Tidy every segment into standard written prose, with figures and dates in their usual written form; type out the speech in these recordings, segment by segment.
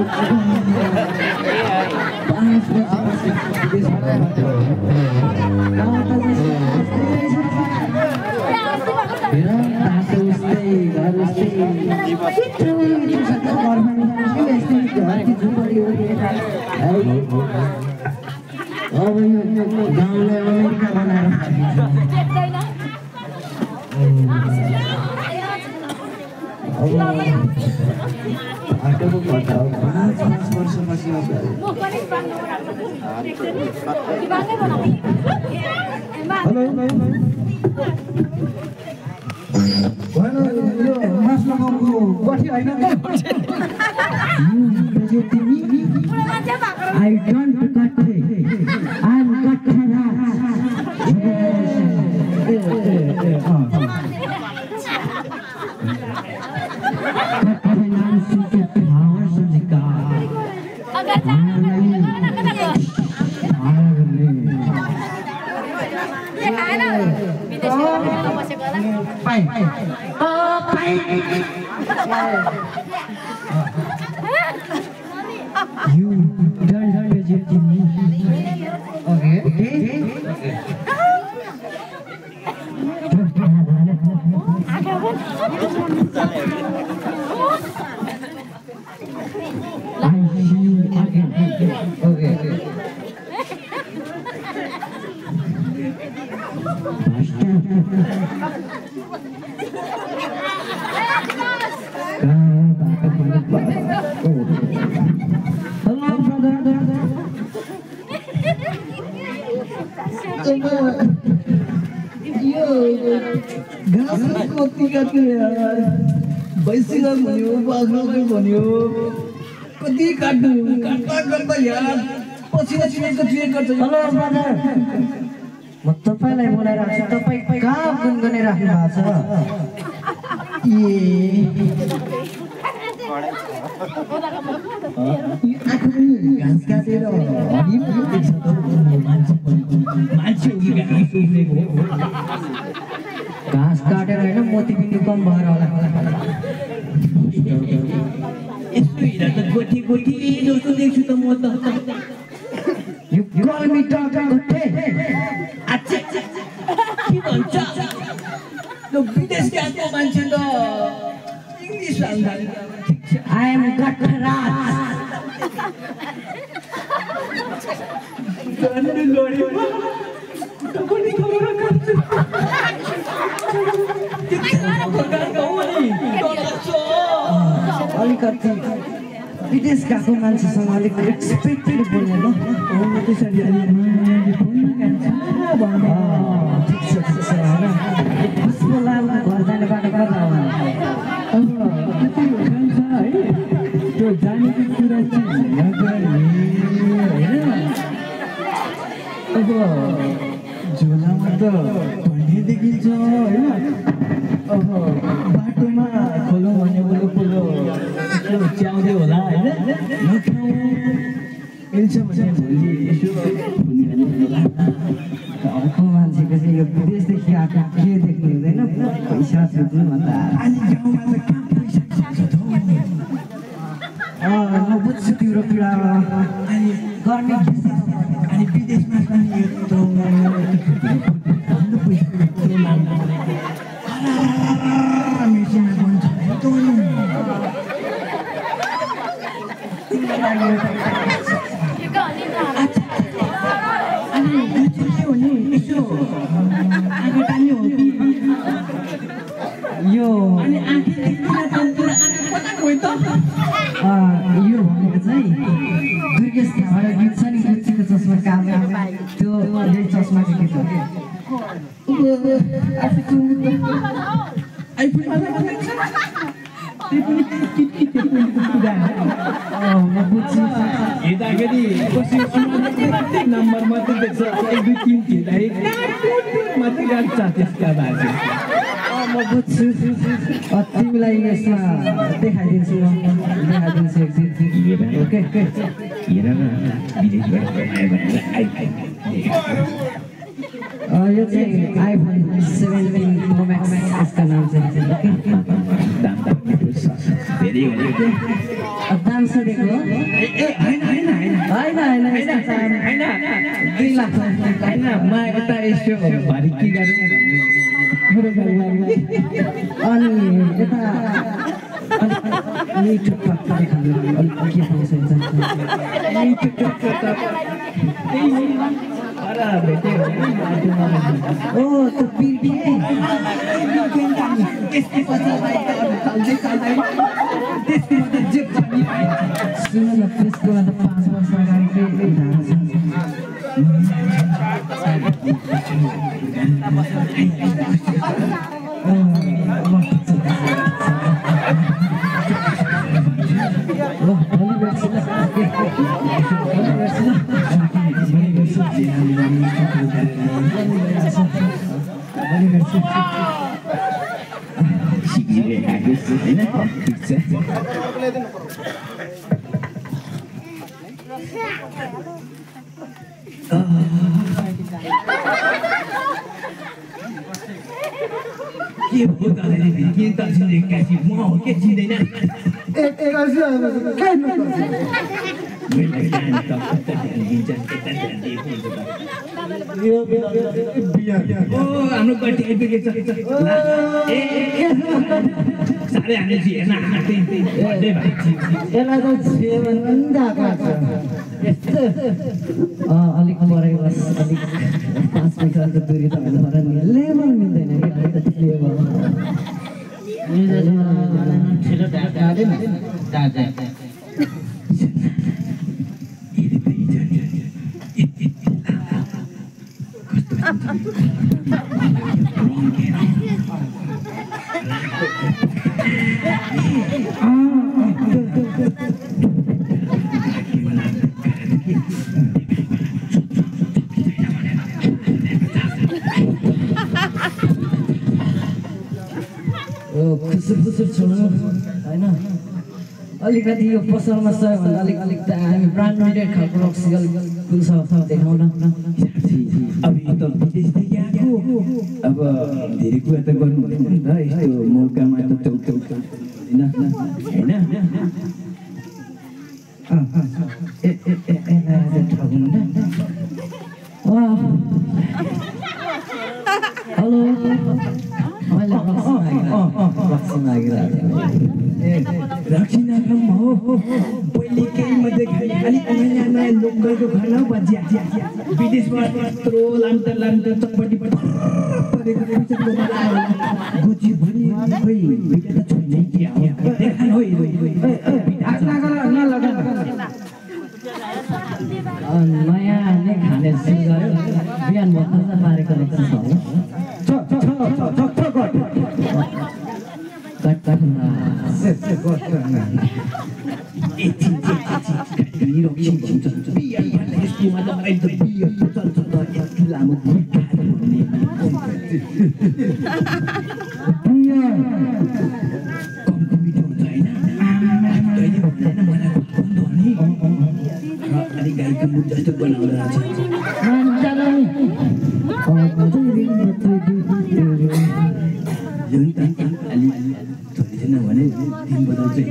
I don't cut I'm cut You don't reject me. Okay. I see you again. Okay. Hello, brother. Yo, घाँस कति काट्यो यार भैँसीलाई भन्यो बाख्रालाई भन्यो कति काट्नु काट्दा यार पसिना छिनेको ट्रेन गर्छ। हेलो ब्रदर, म तपाईलाई बोलाइरहेको छु, तपाई कहाँ गुनगुनाइ राख्नु भएको छ? घाँस काटेर घाँस काटेर होइन मोती पनि कम भएर होला। यसो हिँड्दा त गोठी गोठी जस्तो देख्छु त म त। You call me Dr. Gotte? अच्छा के भन्छ? ल विदेश गएको मान्छे त इङ्ग्लिस बोल्दा I am Gattaraj. गन्नु गऱ्यो पनि खबर गर्छु। अलिकति विदेश गएको मान्छेसँग अलिक एक्सपेक्टेड बोल्ने ल। त्यसरी ठिक छ उसको लाभ घर जाने बाटो कता हो? अब कति खान्छ है त्यो जानेको कुरा चाहिँ नगर्ने होइन। अब झोलामा त भन्ने देखिन्छ होइन। अब बाटोमा खोलो भने पोलो च्याउँदै होला होइन। नखाउँ मिल्छ भने भोलि यसो घरको मान्छेको चाहिँ यो विदेशदेखि आएको के देख्नु हुँदैन पैसा सोध्नु भन्दा। अनि गाउँमा त कहाँ पैसा छ म बुझ्छु तिम्रो पीडा। अनि गर्ने के छ? अनि विदेशमा पनि यत्रो पैसा लाग्नु मेसिनमा बन्छ अनि यो चाहिँ के हो नि यसो आँखा टाल्ने हो कि यो अनि आँखा देख्दिनँ तन्तिर आँखा कता गयो त? यो भनेको चाहिँ दुर्गेश थापाबाट गीत छ नि गुच्चीको चस्मा काम त्यो यही चस्माको गीत हो। म बुझ्छु। हेर्दाखेरि नम्बर मात्रै देख्छ 1 2 3 हेर्दाखेरि मात्रै गाड्छ त्यसका बाजे। म बुझ्छु। तिमीलाई यसमा देखाइदिन्छु एक दिन। ओके यो चाहिँ iPhone 17 Pro Max यसका नाम चाहिँ। दाम एडभान्स दिएको हो हैन 2 लाख हैन म यता यसो भारी के गरौँ अनि यता मिठो पक्का खानु अलिक के पाउँछ मिठो त्यही अरे भेटे ओ त पिर्के त्यसको पछि चल्दै त्यसको पछि जे पनि सुन न त्यसको अन्त 5 वर्ष अगाडिकै के हो दादाले के तर्सिने कासी म हो के चिन्दैन हाम्रो गल्ती आइपुगेछ साह्रै हामीले हेर्न आँटे बर्थडे भाइ यसलाई त सेवन पनि गएको छ यस्तो अलिक परेको बस अलिक 5 मिटरको दूरी त हुनु पर्यो नि लेभल मिल्दैन कि भाइ त लेभल ठुलो ढाका दादा खुसुर छोड्नु होइन अलिकति यो पसलमा सबैभन्दा अलिक हामी ब्रान्डेड खालको रक्सी कुन देखाउन अब यो त विदेशदेखि आएको अब धेरै कुरा त गर्नु हुँदैन नि त यस्तो मौकामा त चौक होइन हेलो मैले रक्सी मागिरहेको रक्सी नाम हो पहिले केही मात्रै खाने अलिक नयाँ लोकलको खाना बजिया विदेशमा यत्रो लाम्टा चटपटी परेको गुची भरि खोइ भिडियो त छोड्नै के देखान हो नयाँ नै खाने गऱ्यो बिहान भर्खर पारेको रक्सी गाईको मुख जस्तो बनाउँदो रहेछ भने 3 बोतल चाहिँ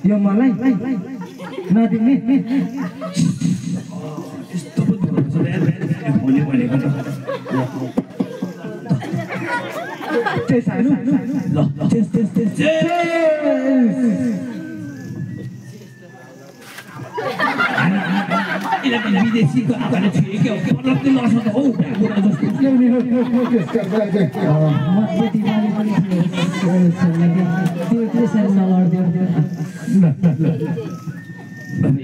यो मलाई नदिने विदेशीको आँखाले छुए क्या मतलब लस हो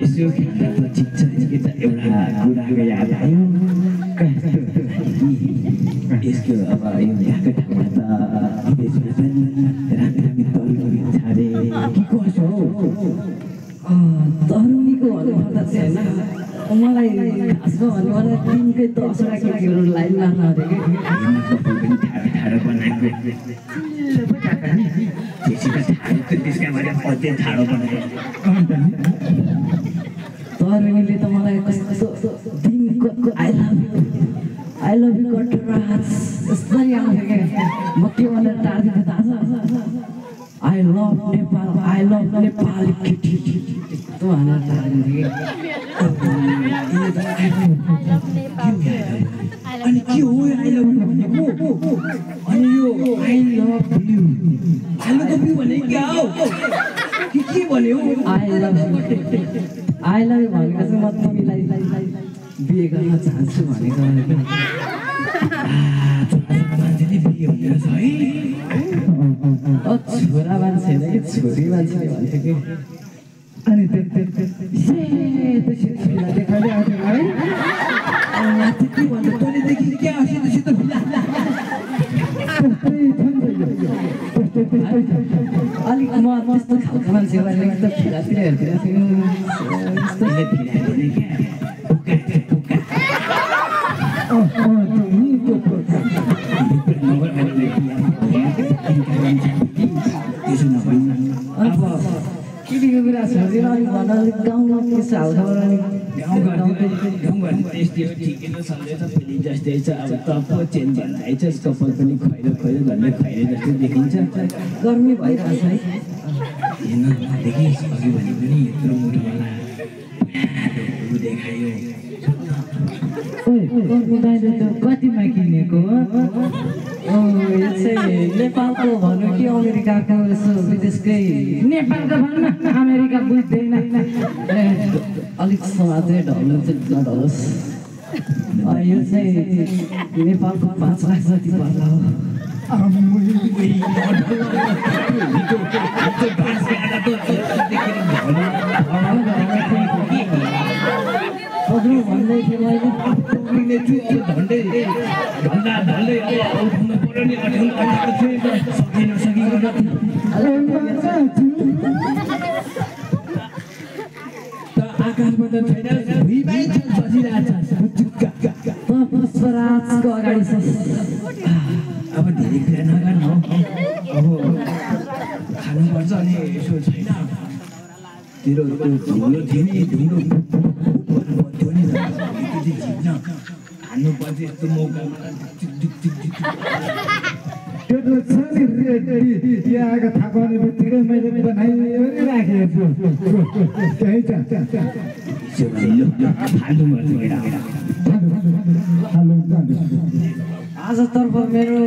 यसो खेल्दा ठिक छ एउटा कुराको याद आयो यसको अब यो यहाँको ठाउँमा त विदेशमा पनि राम्री तरुनी छाडे के कसो हो तरुनीको भन्नुपर्दा चाहिँ होइन मलाई खासमा भन्नु मलाई 10वटा केटीहरू लाइन लाग्न आँटेको ठाडो बनाएको तरुनीले त मलाई कस्तो दिन I love you कटराज यसरी आउँथ्यो क्या म के भनेर टार्दिन्थेँ थाहा छ I love Nepal I love Nepali केटी यस्तो भनेर टार्दिन्थेँ अनि के हो I love you भनेको अनि यो I love you भने क्या हो के भन्यो I love you भनेको चाहिँ म तिमीलाई बिहे गर्न चाहन्छु भनेको मान्छेले बिहे हुने रहेछ है छोरा मान्छे होइन कि छोरी मान्छेले भन्थ्यो कि अनि त्यो देखाइले आउँथ्यो है के भन्छ तैँले देखि क्या सेतो अलिक म त्यस्तो खालको मान्छे भएर एकदम फिरातिर हेर्दिनँ अब केटीको कुरा छोडेर अलिक भन अलिक गाउँमा त्यस्तो हालखबर जस्तै छ अब तप चेन्ज भइरहेछ कपाल पनि खैरो झन्डै खैरो जस्तै देखिन्छ गर्मी भइरहेछ है हेर्नदेखि अघि भने पनि यत्रो मुठोवाला देखायो कतिमा किनेको यो चाहिँ नेपालको भनौँ कि अमेरिकाको यसो विदेशकै नेपालको भन्न अमेरिका बुझ्दैन अलिक समाजै ढल्नु चाहिँ नढलोस् यो चाहिँ नेपालको 5 लाख जति पर्ला हो भन्दै थियो मैले आकाशबाट छैन पुष्पराजको अगाडि छ अब धेरै कुरा नगर्नु अब खानुपर्छ अनि यसो छैन तेरो ढुङ्गो थियो नि ढुङ्गो थियो नि झिक्न हान्नु पर्छ यस्तो मौका त्यो त छ नि रेडी त्यहाँको थाहा पाउने बित्तिकै मैले बनाइराखेको छु त्यही छ आजतर्फ मेरो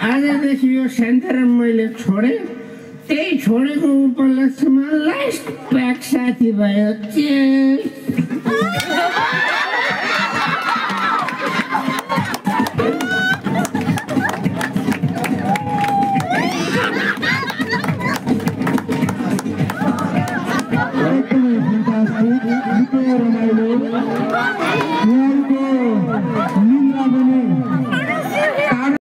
आजदेखि यो सेन्टरमा मैले छोडेँ त्यही छोडेको उपलक्ष्यमा लास्ट प्याक साथी भयो एकदमै fantastic, निकै रमाइलो